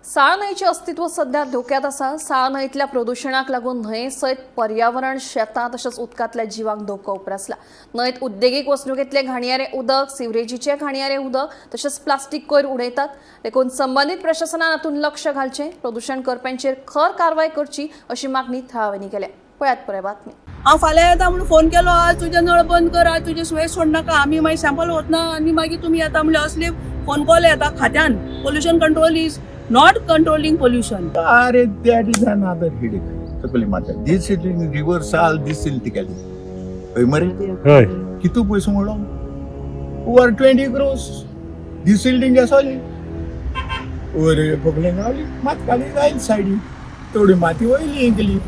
साळ न्हंयचें अस्तित्व सध्या धोक्यात आसा. साळ न्हंयतल्या प्रदुशणाक लागून न्हंये सयत पर्यावरण, शेतां तशेंच उदकांतल्या जिवांक धोको उप्रासला. न्हंयत उद्देगीक वसणुकेंतले घाणयारे उदक, सिवरेजीचे घाणयारे उदक तशेंच प्लास्टीक कोयर उडयतात. देखून संबंदीत प्रशासनान हातूंत लक्ष घालचें, प्रदुशण करप्यांचेर खर कारवाय करची अशी मागणी थळाव्यांनी केल्या. पळयात पुराय बातमी. हांव फाल्यां येता म्हणून फोन केलो, आज तुजे नळ बंद कर, आज तुजे सुवेज सोडनाका, आमी मागीर सॅम्पल वतना आनी मागीर तुमी येता म्हणल्यार असले फोन कॉल येता खात्यान. Pollution control is not controlling pollution. अरे, that is another headache. तकली मारता. This is river Sal, this केली हय मरे. हय. कितू पयसो म्हणलो? ओवर 20 क्रोर्स डिसिल्टींग आसली. वयर पगले गावली, मात काडी जायल सायडी, थोडी माती वयली केली.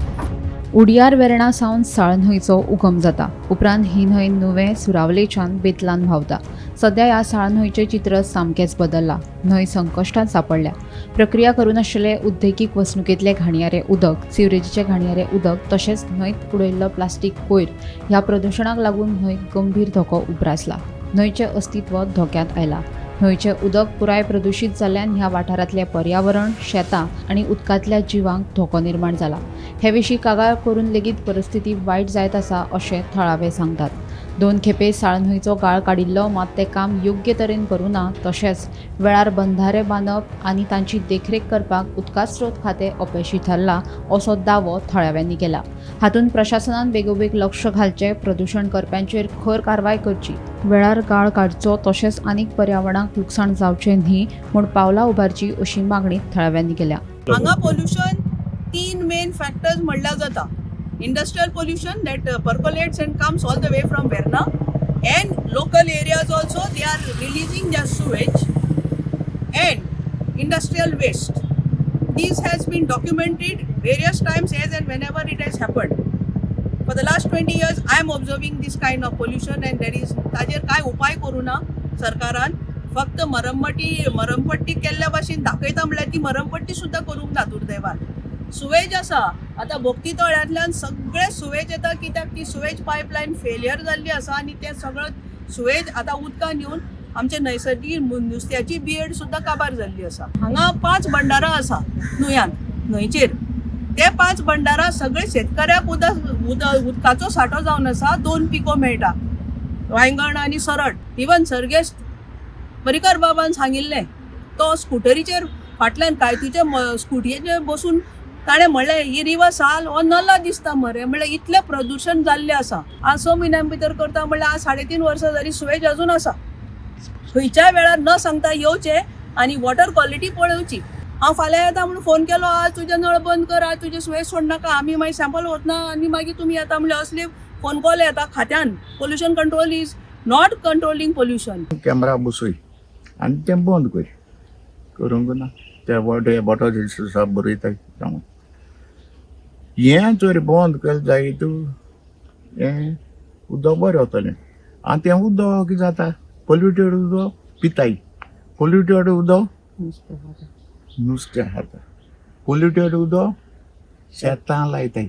उडियार वेर्णा सावन साळ न्हंयचो उगम जाता. उपरांत ही न्हंय नुवें सुरावलेच्यान बेतलान व्हांवता. सध्या ह्या साळ न्हंयचें चित्र सामकेंच बदल्लां. न्हंय संकश्टांत सांपडल्या. प्रक्रिया करूं नाशिल्ले उद्देगीक वसणुकेंतले घाणयारे उदक, सिवरेजीचें घाणयारे उदक तशेंच न्हंयत उडयल्लो प्लास्टीक कोयर ह्या प्रदुशणाक लागून न्हंयक गंभीर धोको उप्रासला. न्हंयचें अस्तित्व धोक्यांत आयलां. न्हंयचें उदक पुराय प्रदुशीत जाल्ल्यान ह्या वाठारांतलें पर्यावरण, शेतां आनी उदकांतल्या जिवांक धोको निर्माण जाला. हे विशीं कागाळ करून लेगीत परिस्थिती वायट जायत आसा अशें थळावे सांगतात. दोन खेपे साळ न्हंयचो गाळ काडिल्लो, मात तें काम योग्य तरेन करूं ना. तशेंच वेळार बंधारे बांदप आनी तांची देखरेख करपाक उदका स्रोत खातें अपेशी थारलां असो दावो थळाव्यांनी केला. हातूंत प्रशासनान बेगोबेग लक्ष घालचें, प्रदुशण करप्यांचेर खर कारवाय करची, वेळार गाळ काडचो तशेंच आनीक पर्यावरणाक लुकसाण जावचें न्ही म्हूण पावलां उबारची अशी मागणी थळाव्यांनी केल्या. हांगा पोल्युशन तीन मेन फॅक्टर्स म्हणल्यार जाता. Industrial pollution that percolates and comes all the way from Verna, and local areas also, they are releasing their sewage and industrial waste. This has been documented various times as and whenever it has happened. For the last 20 years, I am observing this kind of pollution and there is ताजेर काय उपाय करूं ना सरकारान. फक्त मरमपट्टी केल्ल्या भाशेन दाखयता, म्हणल्यार ती मरमपट्टी सुद्दां करूंक ना दुर्दैवान. सुवेज आसा, आतां भोक्ती तळ्यांतल्यान सगळें सुवेज येता, कित्याक ती सुवेज पायपलायन फेलियर जाल्ली आसा आनी तें सगळें सुवेज आतां उदकान येवन आमचे नैसर्गीक नुस्त्याची बियड सुद्दां काबार जाल्ली आसा. हांगा पांच बंडारां आसा न्हंयान, न्हंयचेर. ते पांच बंडारां सगळे शेतकऱ्याक उदक उदक उदकाचो सांठो जावन आसा. दोन पिको मेळटा, वांयगण आनी सरट. इवन सर्गेस्त पर्रीकर बाबान सांगिल्लें, तो स्कुटरीचेर फाटल्यान कायतीचे स्कुटयेचेर बसून ताणें म्हणलें, ही रिवर साल हो नल्ला दिसता मरे. म्हणल्यार इतलें प्रदुशण जाल्लें आसा. आज 6 म्हयन्यां भितर करता म्हणल्यार आज 3.5 वर्सां जाली, सुवेज अजून आसा. खंयच्याय वेळार न सांगता येवचें आनी वॉटर क्वॉलिटी पळोवची. हांव फाल्यां येता म्हणून फोन केलो, आज तुजे नळ बंद कर, आज तुजे सुवेज सोडनाका, आमी मागीर सॅम्पल वतना आनी मागीर तुमी येता म्हणल्यार असले फोन कॉल येता खात्यान. Pollution control is not controlling pollution. Camera बसय आनी तें बंद कर. करूंक ना ते वॉटर रिसोर्सा बरयता सांगून. हें जर बंद केलें जायत, हें उदक बरें वतलें. आनी तें उदक कितें जाता, पोल्युटेड उदक पिताय, पोल्युटेड उदक नुस्तें खाता, पोल्युटेड उदक शेतां लायताय.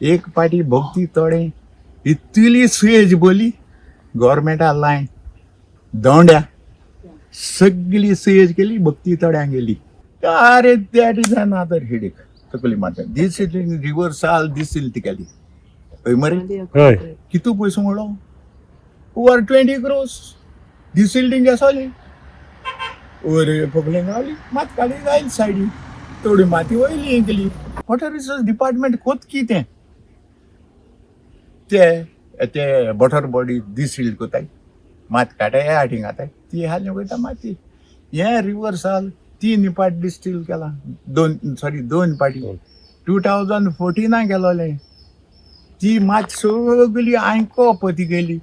एक पाटी भोगती तळें इतली सुयेज बोली गोवोरमेंटा लायन दोंड्या सगळी सुयेज केली, भक्ती तळ्यां गेली. अरे, that is another headache. तकली मारता. This is river Sal, this केली हय मरे. हय. कितू पयसो म्हणलो? ओवर 20 क्रोर्स डिसिल्टींग आसली. वयर पगले गावली, मात काडी जायल सायडी, थोडी माती वयली केली. वॉटर रिसोर्स डिपार्टमेंट कोत कितें ते ते वॉटर बॉडी डिसिल्ट कोताय, मात काडाय, हाटींग घाताय, ती हाली वयता माती. हें रिवर साल तीन पाट डिस्टील केला, दोन, सॉरी, दोन पाटी. 2014 केलोलें. ती मात सगळी आयको पती गेली.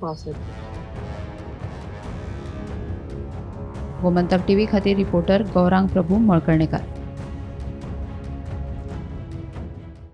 गोमंतक टीव्ही खातीर रिपोर्टर गौरांग प्रभू मळकर्णेकार.